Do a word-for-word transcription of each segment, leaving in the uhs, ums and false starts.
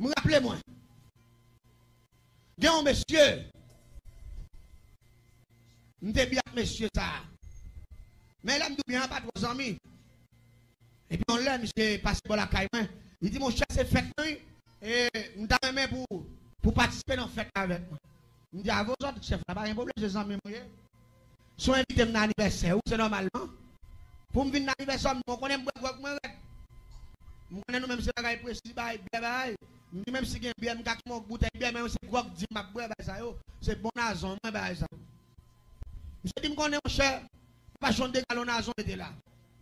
M raple mwen. Gen yon mesye, m te byen ak mesye sa a. Men lè m di w byen an, pa twò zanmi. Epi yon lè, misye pase bò lakay mwen. Li di, monchè, se fèt nou, wi. E m ta renmen pou, pou patisipe nan fèt la avèk mwen. M di, a vo zòt, chèf la, pa gen pwoblèm, se zanmi m ou ye. Si w envite m nan anivèsè ou, se nòmal, non? Pou m vin nan anivèsè w, m konnen m bwè gwòg mwen rèd. M konnen nou menm se bagay presi, bagay byè, bagay. M di menm si gen byè, m ka kite yon boutèy byè, men se gwòg di m ap bwè, bagay sa yo. Se bon nazon mwen, bagay sa yo. Misye di m konnen, monchè, papa, se yon de galon nazon mete la.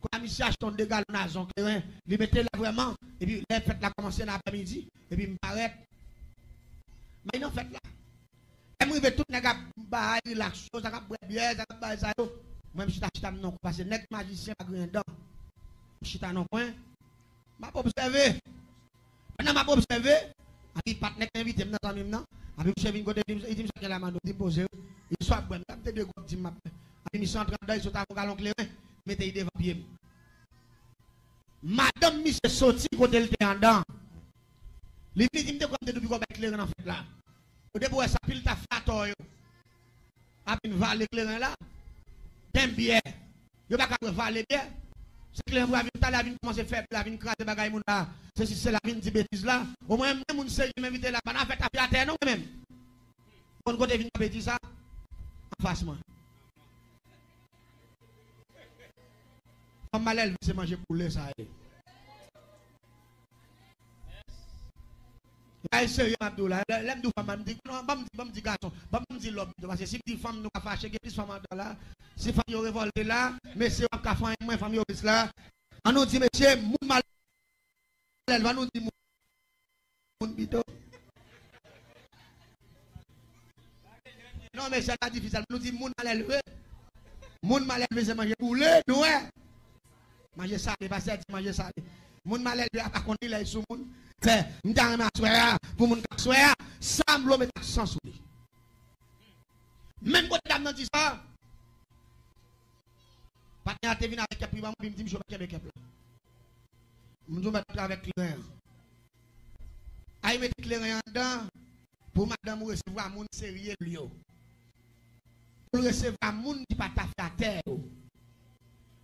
Kounye a misye achte yon de galon nazon kleren, li mete la vrèman, epi lè fèt la kòmanse nan aprèmidi, epi m parèt. M al nan fèt la. Lè m rive, tout nèg ap bay, rilaks yo, sa k ap bwè byè, sa k ap bay sa yo. Mwen, m chita, chita m nan kwen, paske nèg majisyen pa griyen dan. M chita nan kwen, m ap obsève. Pandan m ap obsève, epi patnè k te envite m nan, zanmi m nan, epi misye vin kote m, li di m, sa gen la, Mano? M di m poze wi. Li di, sa w ap bwè? M di, a, m te de gwòg di m m ap bwè. Epi misye antre anndan, li sot ak yon galon kleren, mete li devan pye m. Madanm misye soti kote l te anndan. Li vin, li di m, te kwè m te tou piko bay kleren nan fèt la. Ou depi w wè sa, pil ta flatò yo ap vin vale kleren la. Gen byè. Yo pa ka bwè vale byè. Se kleren pou la vin, talè a vin kòmanse fè bri la, vin kraze bagay moun la. Sesi, sela, vin di betiz la. Omwen, mwen, moun serye m envite la, pa nan fèt afè atè non, mwen menm. Konn kote vin kanpe di sa? Anfas mwen. Fanm malelve se manje poule sa ye. Bagay serye m ap di w la. Lè, lè m di w fanm, m di, non, ban m di, ban m di gason, ban m di lòm pito, paske si m di fanm, nou ka fache, gen plis fanm anndan la. Si fanm yo revòlte la, mesye yo ap ka fanyen mwen, fanm yo ris la. An nou di mesye, moun malelve, an nou di moun, moun pito. Non, mesye, sa difisil. Nou di moun malelve. Moun malelve se manje poule, nou wè. Manje sale, pastè di manje sale. Moun malelve a pa konn li lè l sou moun. Fè, m ta renmen aswè a, pou moun k ap swè a, sa m vle w met aksan sou li. Menm kote dam nan di sa, patnè a te vin avèk kèp li ban mwen, epi m di misye pa kenbe kèp la. M di w mèt travay avèk kleren an. Ay mete kleren an anndan pou madanm ou resevwa moun serye l yo. Pou l resevwa moun ki pa t afè atè yo.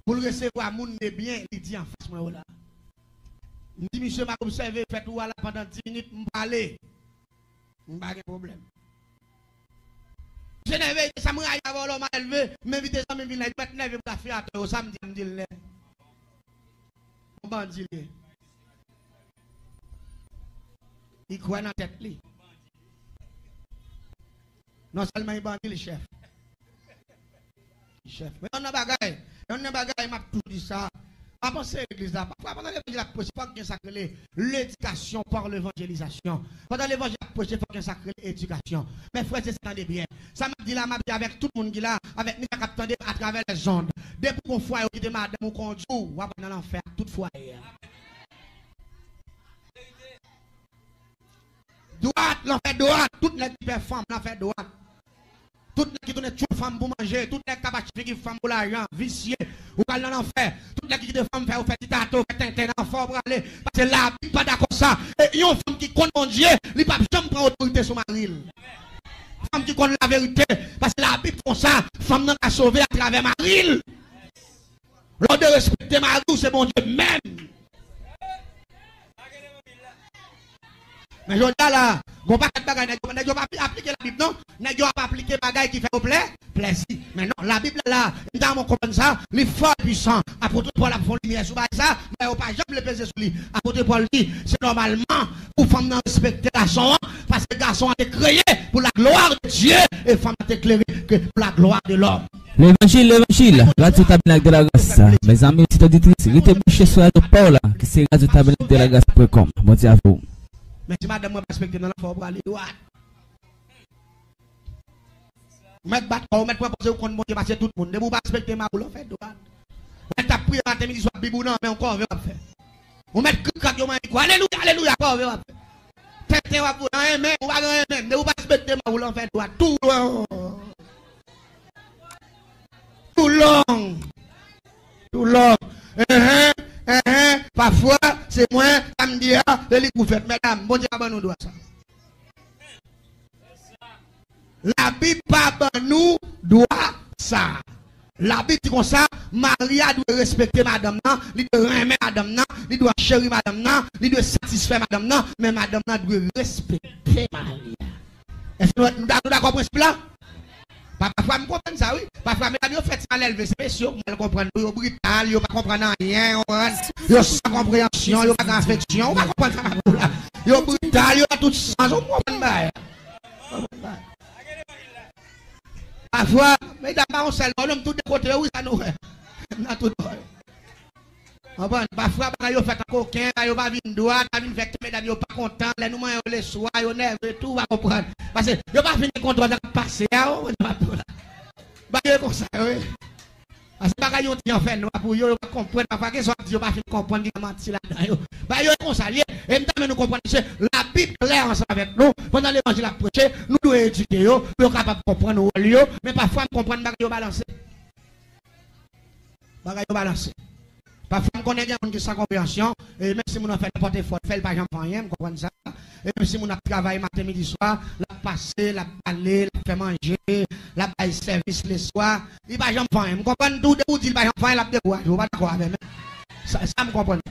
Pou l resevwa moun de byen, li di anfas mwen yo la. M di misye m ap obsève fèt ou a la pandan dis minit, m pale. M pa gen pwoblèm. Misye nève, sa m rayi avè w la, w malelve, m envite zanmi m vin la, li mèt nève pou afè atè yo, sa m di, m di l nèt. Yon bandi li ye. Li kwè nan tèt li. Non sèlman li bandi, li chèf. Li chèf. Men yon nan bagay, yon nan bagay m ap toujou di sa. Pa panse legliz la. Pafwa, pandan levanjil ap preche, fòk gen sa k rele l'éducation par l'évangélisation. Pandan levanjil ap preche, fòk gen sa k rele edikasyon. Men frè e sè, tande byen. Sa m ap di la, m ap di avèk tout moun ki la, avèk nèg k ap tande atravè lèzond. Depi w gon fwaye ou kite madanm ou kondui w, w ap al nan lanfè ak tout fwaye a. Dwat, lanfè dwat. Tout nèg ki pè fanm, lanfè dwat. Tout nèg ki tounen tchoul fanm pou manje, tout nèg k ap achte figi fanm pou lajan, visye, ou pral nan lanfè. Tout nèg ki kite fanm fè yo fè ti tato, fè tenten nan lanfè w prale. Paske Labib pa dakò sa. E yon fanm ki konn Bondye, li p ap janm pran otorite sou mari l. Fanm ki konn laverite, paske Labib konsa, fanm nan ka sove atravè mari l. Lè w derespekte mari w, se Bondye menm. Men jodi a la, gon pakèt bagay, nèg yo, nèg yo pa aplike Labib, non. Nèg yo ap aplike bagay ki fè yo plè, plèzi. Men non, Labib la, la, m ta renmen w konprann sa, li fò e pwisan. Apot Pòl ap fè yon limyè sou bagay sa, men yo pa janm vle peze sou li. Apot Pòl di, se nòmalman pou fanm nan respekte gason an, paske gason an te kreye pour la gloire de Dieu, e fanm nan te kreye ke pour la gloire de l'homme. Levanjil, levanjil, Radyo Tabènak de la Gras. Mezanmi, ti oditris, rete branche sou radyo pa w la, ki se radyo tabènak de la gras pwen kòm. Bondye avè w. Men si madanm mwen pa respekte m nan lanfè, w prale dwat. Ou mèt bat kò w, ou mèt pran poze ou konn Bondye pase tout moun. Depi w pa respekte mari w, w fè dwat. Ou mèt ap priye maten, midi, swa, Bib ou nan men w, kòve w ap fè. Ou mèt krik krak yo manje kou. Alelouya, alelouya, kòve w ap fè. Tenten w ap voye, anyen menm, ou pa gen anyen menm. Depi w pa respekte mari w, w fè dwat. Too long. Too long. Too long. Enhen, enhen, pafwa, se mwen, sa m di a, se li k pou fèt, medam. Bondye pa ban nou dwa sa. Labib pa ban nou dwa sa. Labib di konsa, mari a dwe respekte madanm nan, li dwe renmen madanm nan, li dwe cheri madanm nan, li dwe satisfè madanm nan, men madanm nan dwe respekte mari a. Èske nou, nou, nou dakò prensip la? Pa, pafwa m konprann sa, wi. Pafwa medam yo fè ti malelve, se mesye yo k mal konprann, yo brital, yo pa konprann anyen, yo konprann, yo san konpreyansyon, yo pa gen afeksyon, ou pa konprann sa m ap di w la. Yo brital, yo nan tout sans, ou konprann bagay la. Pafwa, medam pa yon sèl bò, non, m tou de kote yo, wi, sa nou wè. M nan tout bò yo. Konprann? Pafwa, bagay yo fèt an koken, bagay yo pa vin dwat, pa vin fè ke medam yo pa kontan, lè nou manyen yo leswa, yo nève tou, ou pa konprann. Paske yo pa vin gen kontwòl sa k ap pase a, ou konprann sa m ap di w la. Bagay yo konsa, wi. Paske bagay yo di an fè nwa pou yo, yo pa konprann. Pafwa, gen sa w ap di, yo pa fin konprann, gen manti ladan yo. Bagay yo konsa l ye, e m ta renmen nou konprann, mesye, Labib klè ansanm avèk nou, pandan levanjil ap preche, nou dwe edike yo, pou yo kapab konprann wòl yo, men pafwa, m konprann bagay yo balanse. Bagay yo balanse. Pafwa, m konnen gen moun ki san konpreyansyon, e menm si moun nan fè nenpòt efò l fè, li pa janm fè anyen, m konprann sa. E menm si moun ap travay maten, midi, swa, l ap pase, l ap bale, l ap fè manje, l ap bay sèvis leswa, li pa janm fè anyen. M konprann tou, depi w di l pa janm fè anyen, l ap dekouraje. Ou pa dakò avè m, men sa, sa m konprann.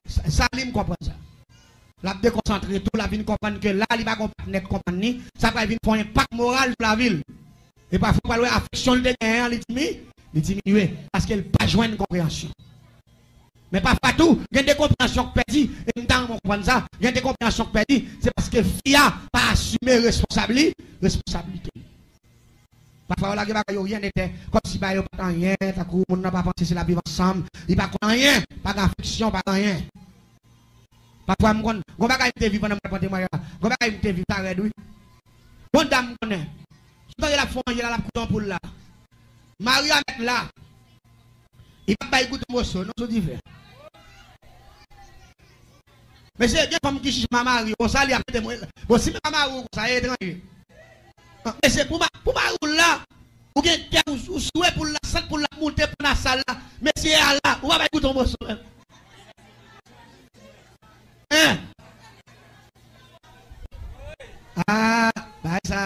Sa, sa li, m konprann sa. L ap dekonsantre tou, l ap vin konprann ke la, li pa gen yon patnè k konprann li, sa pral vin fè yon enpak moral sou lavi l. E pafwa, ou pral wè afeksyon l te genyen an, li dimi-, li diminye, paske l pa jwenn konpreyansyon. Men pafwa tou, gen de konpreyansyon k pèdi, e m ta renmen w konprann sa, gen de konpreyansyon k pèdi, se paske fi a pa asime responsab li, responsablite li. Pafwa, yo lage bagay yo ryen etè, kòmsi bagay yo pa t anyen, tankou moun nan pa panse se l ap viv ansanm, li pa konn anyen, pa gen afeksyon, pa gen anyen. Pafwa, m konn, gon bagay m te viv pandan m t ap pran temwayaj la, gon bagay m te viv, sa rèd, wi. Gon dam m konnen, sou tande l ap fè manje la, l ap koute yon poul la. Mari a mèt la, li p ap bay goute yon moso, non, sou dife. Mesye, gen fanm ki chich mamari yo konsa, li ap mete mwen. Bon, si men mamari w konsa, e etranje. Mesye, pou ma-, pou mari w la, ou gen kè, ou, ou swe pou l la, sant pou l la moute pandan sal la. Mesye a la, ou pa bay goute yon moso menm. Hein? Ah, bagay sa,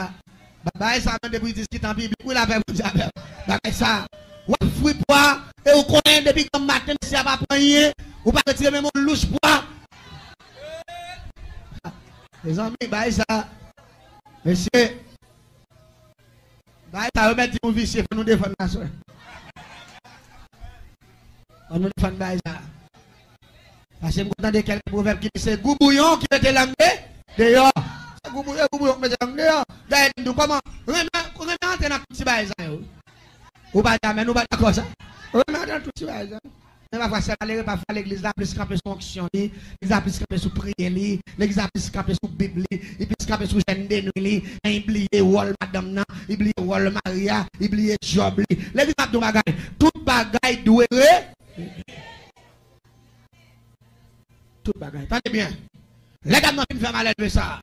bagay sa menm depi w diskite an piblik, wi, lapè Bondye avè w. Bagay sa, w ap fri pwa, e ou konnen depi granm maten, mesye a pa pran anyen, ou pa retire menm yon louch pwa. Mezanmi, bagay sa, mesye, bagay sa yo mèt di nou visye, fò nou defann aswè. Fò nou defann bagay sa. Paske m konn tande kèlke pwovèb ki di se gou bouyon ki mete lang de-, deyò. Se gou bouyon, gou bouyon ki mete lang deyò. Dayè, m di w kòman, renmen, renmen antre nan tout ti bagay sa yo. Ou pa di amèn, ou pa dakò sa. Renmen antre nan tout ti bagay sa yo. Men pafwa, sè malere, pafwa legliz la plis kanpe sou onksyon li, legliz la plis kanpe sou priyè li, legliz la plis kanpe sou Bib li, li plis kanpe sou jèn de nwi li, men li bliye wòl madanm nan, li bliye wòl mari a, li bliye djòb li. Legliz la ap di yon bagay, tout bagay dwe re-, tout bagay. Tande byen. Lè dam nan fin fè malelve sa,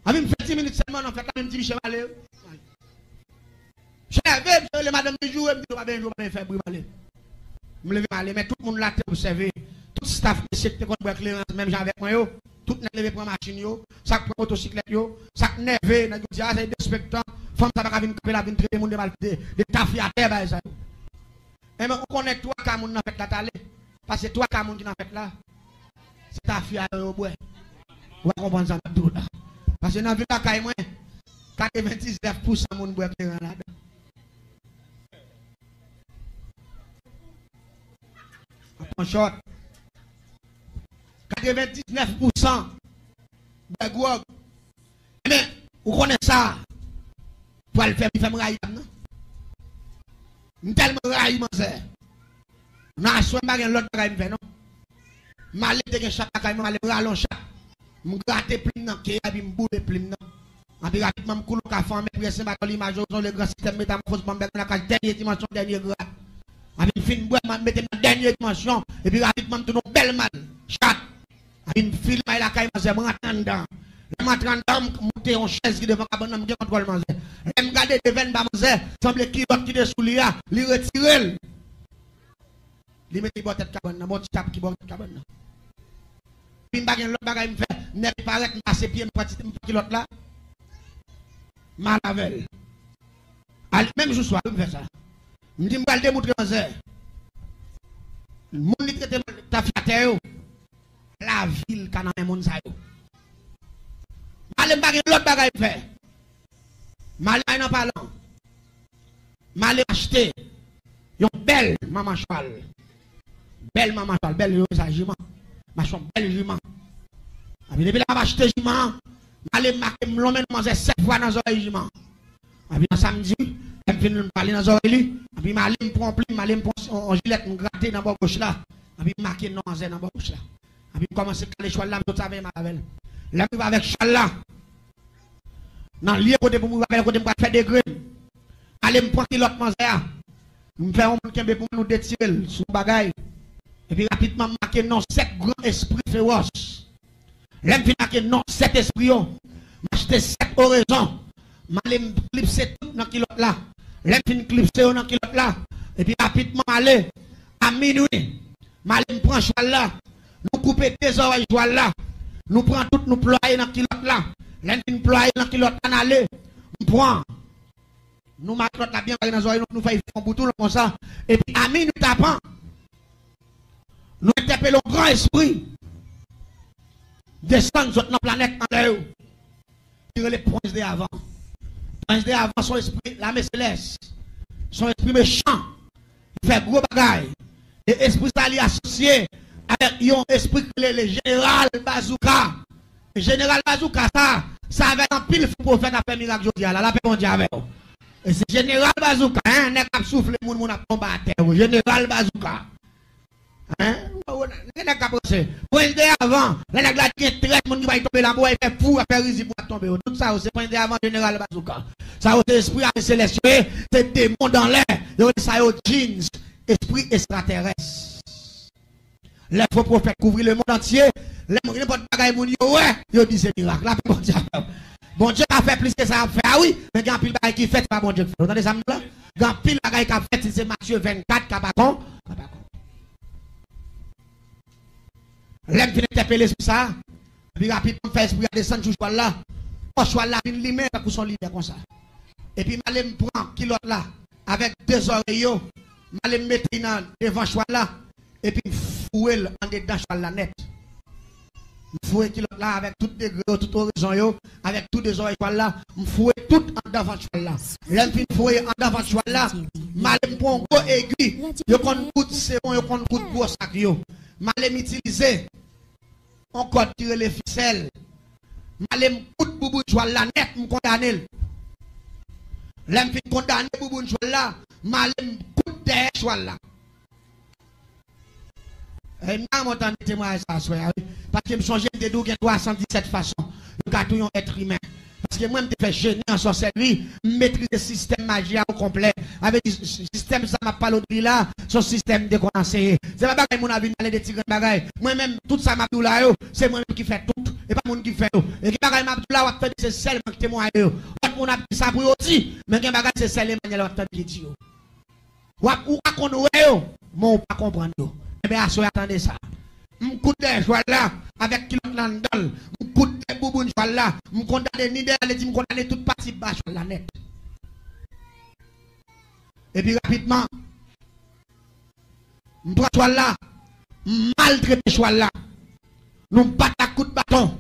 anvi m fè dis minit sèlman nan fèt la, men m di misye m ale. Misye nève, misye rele madanm li joure, m di l ou pa byen joure, ou pa byen fè bri, m ale. M leve m ale, men tout moun la te obsève. Tout staff mesye ki te konn bwè klerans menm jan avèk mwen yo, tout nèg leve pran machin yo, sa k pran motosiklèt yo, sa k nève, nèg yo di a se derespektan, fanm sa pa ka vin kanpe la vin trete moun de malfektè, de tafyatè, bagay sa yo. Enben, ou konnen twa ka moun nan fèt la t ale. Paske twa ka moun ki nan fèt la, se tafya yo yo bwè. Ou pa konprann sa m ap di w la. Paske nan vil lakay mwen, katrevendiznèf pousan moun bwè kleren ladan. Anpon chòt. Katrevendiznèf pousan bwè gwòg. Men, ou konnen sa pral fè m, li fè m rayi dam nan. M tèlman rayi manzè. Nan aswè, m pa gen lòt bagay m fè, non. M ale, te gen chat lakay mwen, m ale, m rale yon chat. M grate plim nan ke a, epi m boule plim nan. Epi rapidman, m koule yon kafe an mèt, prese baton limaj yo, zole gran sistèm metamòfoz, ban m bèk nan kach dènye dimansyon, dènye grad. Epi m fin bwè, m mete m nan dènye dimansyon, epi rapidman, m tounen yon bèl mal chat. Epi m file m al lakay manzè, m rantre anndan. Lè m rantre anndan, m monte yon chèz ki devan kabann nan, m gen kontwòl manzè. Lè m gade devèn pa manzè, sanble kilòt ki te sou li a, li retire l. Li mete li bò tèt kabann nan, bon ti tap ki bò tèt kabann nan. Epi m pa gen lòt bagay m fè, nèg parèt, m pase pye, m pran ti, m pran kilòt la, m al avè l. Al, menm jou swa, wi, m fè sa. M di, m pral demontre manzè. Moun li trete m, tafyatè yo. Lavi l ka nan men moun sa yo. M ale, m pa gen lòt bagay m fè. M ale nan palan. M ale achte yon bèl manman chwal. Bèl manman chwal, bèl yo sa jiman. M achte yon bèl jiman. Epi depi lè m ap achte jiman an, m ale m make m lonmen nan manzè sèt fwa nan zòrèy jiman an. Epi nan samdi, lè m fin pale nan zòrèy li, epi m ale m pran yon plim, m ale m pran yon, yon jilèt, m grate nan bò goch la. Epi m make non manzè nan bò goch la. Epi m kòmanse kale chwal la, m sot sa veye m avè l. Lè m rive avèk chwal la, nan lye kote pou m rive avè l, kote m pral fè degre m. Ale m pran kilòt manzè a. M fè yon moun kenbe pou mwen, nou detire l sou yon bagay. Epi rapidman, m make non sèt gran espri fewòs. Lè m fin make non sèt espri yo, m achte sèt orezon. M ale m klipse tout nan kilòt la. Lè m fin klipse yo nan kilòt la, epi rapidman m ale. A minwi, m ale m pran chwal la. Nou koupe de zòrèy chwal la. Nou pran tout, nou plwaye nan kilòt la. Lè n fin plwaye nan kilòt la, n ale. M pran. Nou mare kilòt la byen mare nan zòrèy nou, nou fè l fè yon boutoulon konsa. Epi a minwi tapan, nou entèpele yon gran espri. Desann sot nan planèt anlè yo. Ki rele Prince de Avant. Prince de Avant se yon espri lame selès. Se yon espri mechan. Li fè gwo bagay. E espri sa li asosye avèk yon espri ki rele le Jeneral Bazouka. Jeneral Bazouka sa, sa avè l anpil fo pwofèt ap fè mirak jodi a la. Lapè Bondye avè w. E se Jeneral Bazouka, en, nèg k ap soufle moun, moun ap tonbe atè. Jeneral Bazouka. Hein? Gen nèg k ap panse. Prince de Avant, lè nèg la di gen trèt, moun ki bay tonbe la, pou fè fou, fè rizib pou ap tonbe yo. Tout sa yo, se Prince de Avant, Jeneral Bazouka. Sa yo, se espri ame selès yo ye, se demon dan lè. Yo rele sa yo djinns, espri estratèrès. Lè fo pwofèt kouvri lemonn antye, lè nenpòt bagay moun yo wè, yo di se mirak. Lapè Bondye avè w. Bondye ka fè plis ke sa y ap fè a, wi, men gen anpil bagay ki fèt, se pa Bondye k fè l. Ou tande sa m di la? Gen anpil bagay k ap fèt, si se Matye vennkat k ap akon, k ap akon. Lè m fin entèpele espri sa, epi rapidman m fè espri a desann sou chwal la. Kò chwal la vin limen tankou se yon limyè konsa. Epi m ale m pran kilòt la avèk de zòrèy yo. M ale m mete l nan devan chwal la. Epi m foure l andedan chwal la nèt. M foure kilòt la avèk tout degre yo, tout orezon yo, avèk tou de zòrèy chwal la. M foure tout anndan vant chwal la. Lè m fin foure anndan vant chwal la, m ale m pran yon gwo egi. Yo konn koud sewon, yo konn koud gwo sak yo. M ale m itilize yon kòd ki rele fisèl. M ale m koud bouboun chwal la nèt, m kondane l. Lè m fin kondane bouboun chwal la, m ale m koud dèyè chwal la. E m ta renmen w tande temwayaj sa aswè a, wi. Paske m sonje m te di w gen twa san disèt fason yo ka touye yon èt imen. Paske mwen, m te fè jeni an sòsèlri, m metrize sistèm maji a o konplè. Sa vle di, s-, sistèm sa m ap pale w de li la, se yon sistèm m te konn anseye. Se pa bagay moun ap vin pale de ti grenn bagay. Mwen menm, tout sa m ap di w la yo, se mwen menm ki fè tout. E pa moun ki fè yo. E gen bagay m ap di w la, w ap tande se sèl mwen ki temwaye yo. Lòt moun ap di sa pou yo di, men gen bagay se sèl Emmanuel w ap tande ki di yo. W ap, ou ka konn wè yo, men w pa konprann yo. Enben, aswè a, tande sa. M koud dèyè chwal la avèk kilòt la anndan l. M koud dèyè bouboun chwal la. M kondane ni dèyè l, li di m kondane tout pati ba chwal la nèt. Epi rapidman, m pran chwal la, m maltrete chwal la. Nou bat l ak kout baton.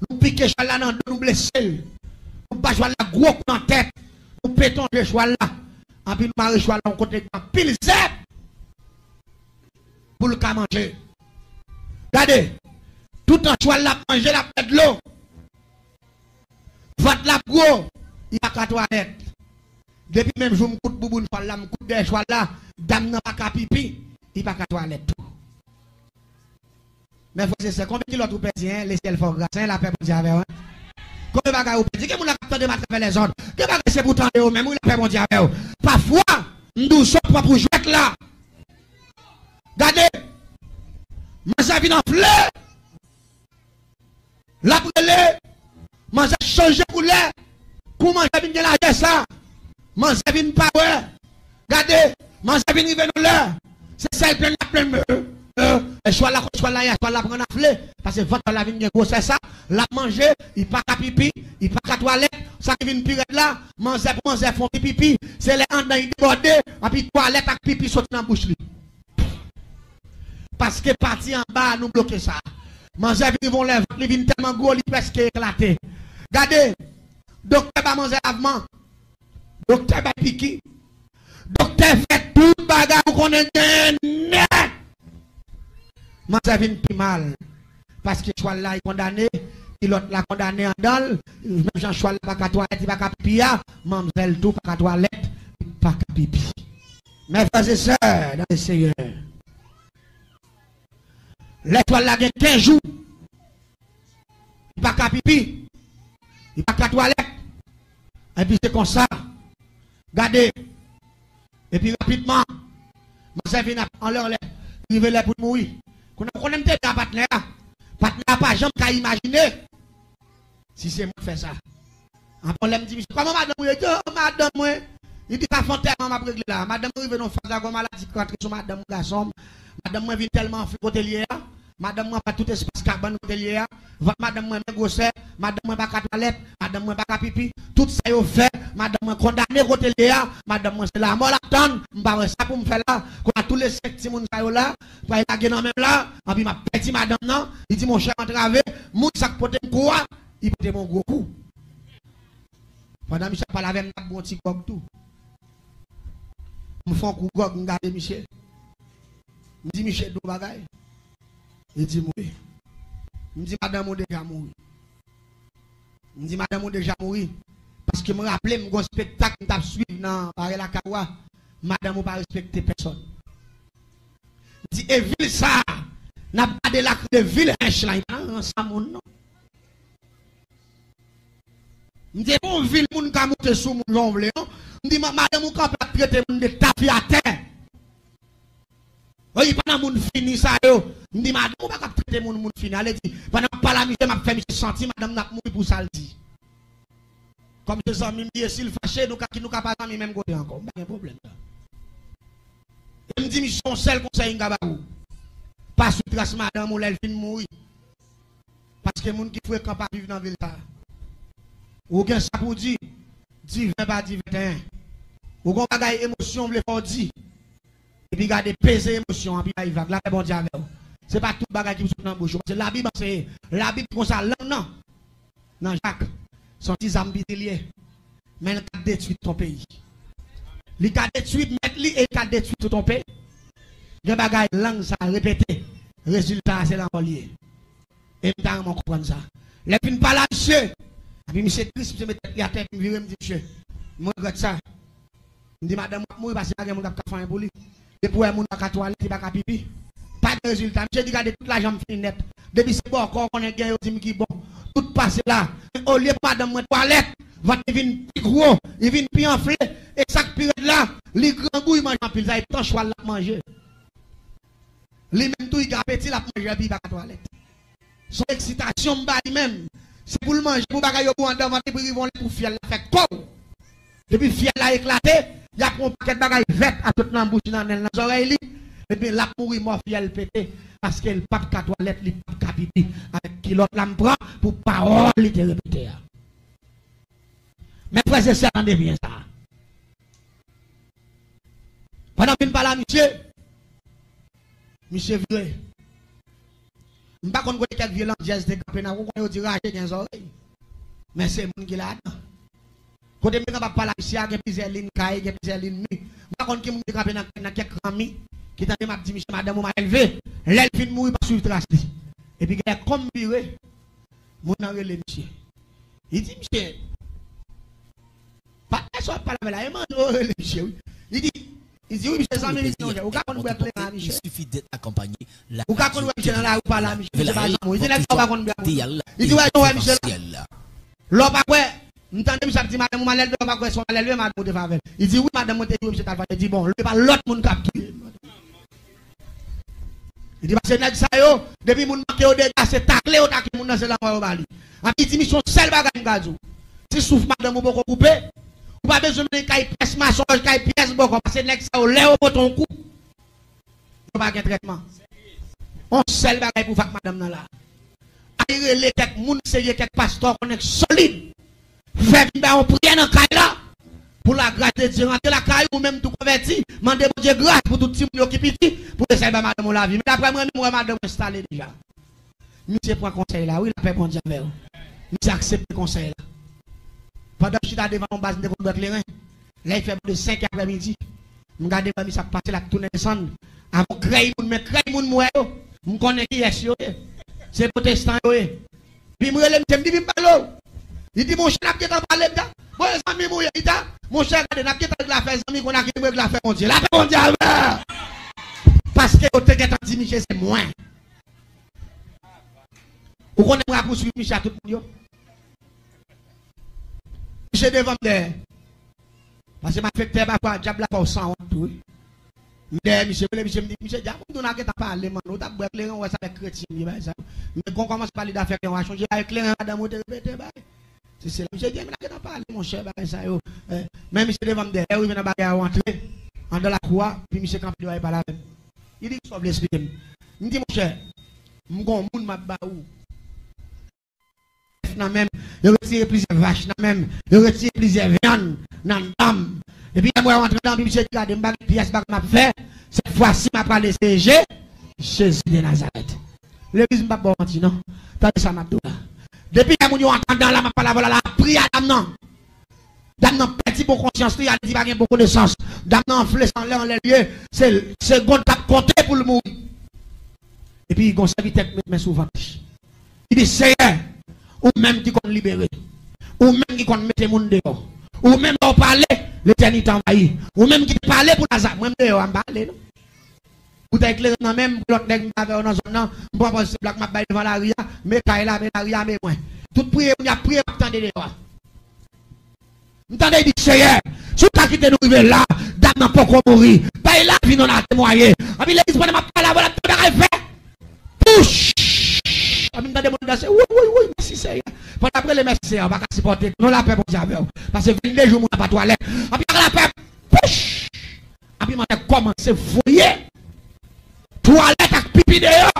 Nou pike chwal la nan do, nou blese l. Nou ba chwal la gwo kou nan tèt. Nou petonje chwal la. Anpi nou mare chwal la yon kote gen anpil zèb pou l ka manje. Gade, toutan chwal la ap manje, l ap bwè dlo. Vant la ap gwo, li pa ka twalèt. Depi menm jou m koud bouboun chwal la, m koud dèyè chwal la, dam nan pa ka pipi, li pa ka twalèt tou. Men frè e sè, konbyen kilòt ou pèdi, en? Lesyèl fè w gras, en? Lapè Bondye avè w, en? Konbyen bagay ou pèdi? Gen moun la k ap tande m atravè lèzond. Gen bagay se pou tande yo menm, wi, lapè Bondye avè w. Pafwa, m di w sa w pran pou jwèt la. Gade, manzè vin anfle. L ap rele, manzè chanje koulè. Kou manzè vin gen lajè sa, manzè vin pa wè. Gade, manzè vin rive nan lè. Se sèl plenn l ap plenn, euh, euh, Lè chwal la, kote chwal la ye a, chwal la pran nafle. Paske vant chwal la vin gen gwosè sa. L ap manje, li pa ka pipi, li pa ka twalèt. Sa ki vin pi rèd la, manzè pou manzè fè yon ti pipi. Se lè anndan li debòde, anpi twalèt ak pipi soti nan bouch li. Paske pati anba a nou bloke sa. Manzè vin rive yon lè vant li vin tèlman gwo, li prèske eklate. Gade, doktè ba manzè lavman. Doktè bay piki. Doktè fè tout bagay ou konnen genyen nèt. Manzè vin pi mal. Paske chwal la, li kondane, kilòt la kondane anndan l. Menm jan chwal la pa ka twalèt, li pa ka pipi a, manzè l tou pa ka twalèt, li pa ka pipi. Mes frères et sœurs dans le Seigneur, lè chwal la gen kenz jou, li pa ka pipi, li pa ka twalèt. Epi se konsa, gade, epi rapidman, manzè vin ap anlè anlè, rive lè pou l mouri. Kounye a, ou konnen m te di a patnè a, patnè a pa janm ka imajine si se mwen k fè sa. Anpè lè m di misye, "Kòman madanm ou ye?" Li di, "Oh, madanm mwen." Li di, "Sa fè yon tèman m ap regle la. Madanm mwen rive nan yon faz la, gon maladi ki rantre sou madanm mwen, gason m. Madanm mwen vin tèlman anfle kote l ye a. Madanm mwen pa tout espas kabann kote l ye a. Vant madanm mwen men gwosè. Madanm mwen pa ka twalèt. Madanm mwen pa ka pipi. Tout sa yo fè, madanm mwen kondane kote l ye a. Madanm mwen se lanmò l ap tann. M pa wè sa pou m fè la." Kounye a tou le senk timoun sa yo la, pral lage nan men m la, anpi m ap pèdi madanm nan. Li di, "Monchè, m antrave, moun sa k pote m kou a, li pote m yon gwo kou." Pandan misye ap pale avè m, m t ap bwè yon ti gwòg tou. M fè yon kou gwòg, m gade misye. M di, "Misye, di yon bagay." Li di m, "Wi." M di, "Madanm ou deja mouri." M di, "Madanm ou deja mouri." Paske m raple m gon espektak m t ap swiv nan Pare Lakay ou a. Madanm ou pa respekte pèsòn. M di, "E vil sa a, n ap gade l ak de vil hench la, li pa nan rans a moun, non." M di, "E pa yon vil moun ka monte sou moun jan w vle, non." M di, "Ma-, madanm ou kanpe ap trete moun de tafyatè. Wi, li pa nan moun fini sa yo." M di, "Madanm ou pa ka ap trete moun, moun fini." Ale di, pandan m ap pale a misye, m ap fè misye santi madanm nan ap mouri pou sa l di. Kòm se zanmi m li ye, si l fache, nou ka, nou ka pa zanmi menm kote ankò. M pa gen pwoblèm la. E m di misye, yon sèl konsèy m ka ba ou. Pa swiv tras madanm ou lè l fin mouri. Paske moun ki frekan pa viv nan vil sa a. Ou gen sa pou w di, di ven pa di venteyen. Ou gen yon bagay emosyon w vle fè w di. Epi gade peze emosyon an, anpi bay vag. Lapè Bondye avè w. Se pa tout bagay ki pou sot nan bouch ou. Paske Labib anseye. Labib di konsa, lang nan, nan Jak, se yon ti zam piti l ye. Men l ka detwi tout yon peyi. Li ka detwi mèt li e li ka detwi tout yon peyi. Gen bagay lang sa repete, rezilta a se lanmò l ye. E m ta renmen w konprann sa. Lè m fin pale a misye, epi misye tris, misye met tèt li atè, epi m vire, m di, "Misye, m regrèt sa." M di, "Madanm ou ap mouri paske pa gen moun k ap ka fè anyen pou li. Depi w wè moun pa ka twalèt, li pa ka pipi. Pa gen rezilta." Misye di, "Gade, tout lajan m fini nèt. Depi se bòkò, w konnen gen, yo di m ki bon. Tout pase la. Men olye pou madanm mwen twalèt, vant li vin pi gwo, li vin pi anfle. E sa k pi rèd la, li grangou, li manje anpil. Sa e tan chwal l ap manje. Li menm tou, li gen apeti, l ap manje, epi li pa ka twalèt." Se yon eksitasyon m ba li menm. Se pou l manje, pou bagay yo bon anndan vant li, pou rive yon lè pou fyèl la fè kow. Depi fyèl la eklate, y ap pran yon pakèt bagay vèt ap sot nan bouch li, nan nen l, nan zòrèy li. Ebyen, l ap mouri mò, fyèl pete, paske l p ap ka twalèt, li p ap ka pipi. Avèk kilòt la m pran pou pawòl li te repete a. Men frè e sè, tande byen sa. Pandan m fin pale a misye, misye vire. M pa konn kote kèk vye landjèz te kanpe nan kou, konnen yo di raje gen zòrèy. Men se moun ki ladan. Kote m te kanpe ap pale a misye a, gen plizyè liy kay, gen plizyè liy mi. M pa konn ki moun ki kanpe nan, nan kèk ranmi, ki tande m ap di misye, "Madanm ou malelve." Lè l fin mouri, pa swiv tras li. Epi gen lè kòm m vire, moun nan rele misye. Li di, "Misye, patnè sa w ap pale avè l la, e manno rele misye, wi." Li di, li di, "Wi, misye, zanmi m," li di, "non, ou ka konn bwè kleren a, misye. Ou ka konn wè misye nan lari, ou pale a misye, misye pa zanmi w." Li di, "Nèg sa ou pa konn bwè moun." Li di, "Wè, jan w wè misye la. Lè w pa kwè, m tande misye ap di madanm ou malelve, lè w pa kwè se yon malelve madanm ou te fè avè l." Li di, "Wi, madanm mwen te touye misye, t al fè." Li di, "Bon, li pa lòt moun k ap touye." Li di, "Paske nèg sa yo, depi moun manke yo dega, se takle yo takle moun nan, se lanmò yo ba li." Anpi li di, "Misye, yon sèl bagay m ka di w. Si souf madanm ou poko koupe, ou pa bezwen mennen kay pyès masonj, kay pyès bòkò, paske nèg sa yo, lè yo pote yon kou, yo pa gen trètman." On sèl bagay pou w fè ak madanm nan la. Al rele kèk moun serye, kèk pastè w konnen k solid. Fè vin bay yon priyè nan kay la. Pou lagras de Dye rantre lakay ou, menm tou konvèti. Mande Bondye gras pou tout timoun yo ki piti, pou yo sa bay madanm ou lavi. Men daprè mwen, menm wè madanm ou enstale deja. Misye pran konsèy la, wi, lapè Bondye avè w. Misye aksepte konsèy la. Pandan m chita devan yon baz, m te konn bwè kleren. Lè l fè bò de senk è aprèmidi, m gade wè misye ap pase, l ap tounen desann. Avè yon krèy moun, men krèy moun m wè yo, m konnen kiyès yo ye. Se pwotestan yo ye. Epi m rele misye, m di, "Vin m pale w." Li di, "Monchè, n ap gentan pale," m di, "Bon, e zanmi m ou ye," li di, "Monchè, gade, n ap gentan regle afè zanmi, kounye a kite m regle afè Bondye. Lapè Bondye avè w." Paske yo te gentan di misye se mwen. Ou konnen m rapouswiv misye a tout moun yo. Misye devan m dèyè. Paske malfektè pafwa dyab la fè w sanwont tou, wi. M dèyè misye, m rele misye, m di, "Misye, dyab, m di w n a gentan pale, man. Ou t ap bwè kleren, ou wè sa avèk kretyen m ye, bagay sa yo." Men kon kòmanse pale dafè kleren, w a chonje bagay kleren madanm ou te repete, bagay. Se, se la, misye di, "Men n a gentan pale, monchè, bagay sa yo." Eh, men misye devan m dèyè, wi, men nan bagay a, w antre anndan lakou a, epi misye kanpe deyò a, li pale avè m. Li di, "Kisa w vle esplike m?" M di, "Monchè, m gon moun m ap ba ou." Nan men m, yo retire plizyè vach nan men m, yo retire plizyè vyann nan dan m. Epi lè m wè yo antre nan, epi misye di, "Gade, m pa gen pyès bagay m ap fè, sèt fwa si m ap prale seye Je-, Jezi de Nazarèt." Legliz, m p ap ba w manti, non. Tande sa m ap di w la. Depi lè moun yo antre anndan la, m ap pale avè w la, la, ap priye a dam nan. Dam nan pèdi bon konsyans li, al di pa gen bon konesans. Dam nan anfle san lè anlè l ye, se segonn k ap konte pou l mouri. Epi gon sèvitè k met men sou vant li. Li di, "Seyè, ou menm ki konn libere, ou menm ki konn mete moun deyò, ou menm lè w pale, letènite anvayi, ou menm ki te pale pou Laza, mwen m deyò a, m pa ale non." Boutèy kleren nan men m, lòt nèg m t avè yo nan zòn nan, m pran pòz se blòk m ap bay devan lari a, men kay la, men lari a, men mwen. Tout priye moun y ap priye, m ap tande deyò a. M tande li di, "Seyè, si w ta kite nou rive la, dam nan poko mouri. Bay lavi nou, n a temwaye." Anpi legliz, pandan m ap pale avè w la, tout bagay fè. Pouch! Anpi m tande moun danse, "Woy, woy, woy, mèsi Seyè." Pandan ap rele mèsi Seyè, ou pa ka sipòte. Non, lapè Bondye avè w. Pase vennde jou moun ap a twalèt. Anpi ak lapè, pouch! Anpi mwen kòmanse voye twalèt ak pipi deyò.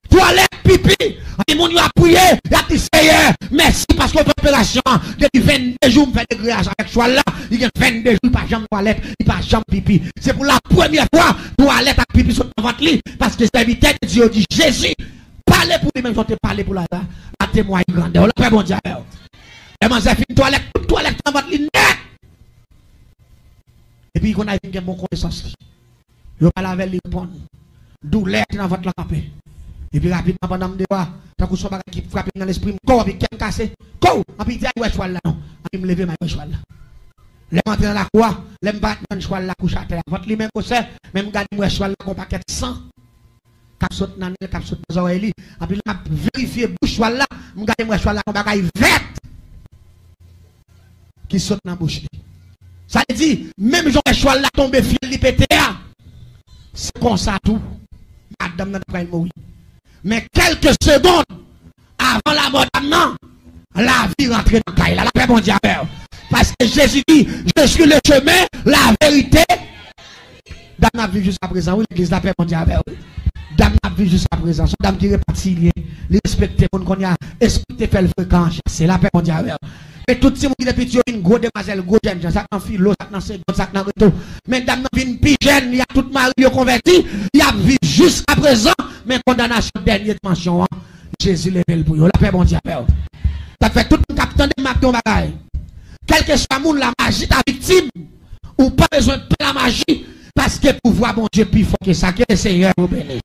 Twalèt, pipi. Anpi moun yo ap priye, y ap di, "Seyè, mèsi paske w fè operasyon an." Depi vennde jou m fè degreyaj avèk chwal la, li gen vennde jou, li pa janm twalèt, li pa janm pipi. Se pou la premyè fwa, twalèt ak pipi sot nan vant li, paske sèvitè de Dye yo di, "Jezi, pale pou li menm jan w te pale pou Laza, la temwaye grandè w, lapè Bondye avè w." Lè manzè fin twalèt, tout twalèt nan vant li nèt. Epi kounye a vin gen bon konesans li. Yo pale avè l, li reponn. Doulè ki nan vant lan kanpe. Epi rapidman, pandan m deyò a, tankou se yon bagay ki frape m nan lespri m, kow, anpi kè m kase. Kow! Anpi li di, "Ay, wè chwal la non." Anpi m leve m al wè chwal la. Lè m antre nan lakou a, lè m parèt m jwenn chwal la kouche atè a, vant li men gwosè, men m gade m wè chwal la gon pakèt san k ap sot nan nen l, k ap sot nan zòrèy li. Anpi lè m ap verifye bouch chwal la, m gade m wè chwal la gon bagay vèt ki sot nan bouch li. Sa vle di, menm jan w wè chwal la tonbe, fyèl li pete a, se konsa tou, madanm nan t ap pral mouri. Men kèlke segonn avan lamò dam nan, lavi rantre nan kay la. Lapè Bondye avè w. Paske Jezi di, "Je suis le chemin, la vérité." Dam nan ap viv jiskaprezan, wi, legliz, lapè Bondye avè w, wi. Dam nan ap viv jiskaprezan. Se yon dam ki repatilye. Li respekte moun kounye a. Espri te fè l frekan an chase. Lapè Bondye avè w. Men tout timoun ki te piti yo vin gwo demwazèl, gwo jènjan. Sa k nan filo, sa k nan segond, sa k nan reto. Men dam nan vin pi jèn, li ak tout mari l yo konvèti. Li ap viv jiskaprezan. Men kondanasyon dènye dimansyon an, Jezi leve l pou yo. Lapè Bondye avè w. Sa k fè tout moun k ap tande m ap di yon bagay. Kèlkeswa moun lamaji ta viktim, ou pa bezwen pè lamaji, paske pouvwa Bondye pi fò ke sa. Ke Senyè ou beni.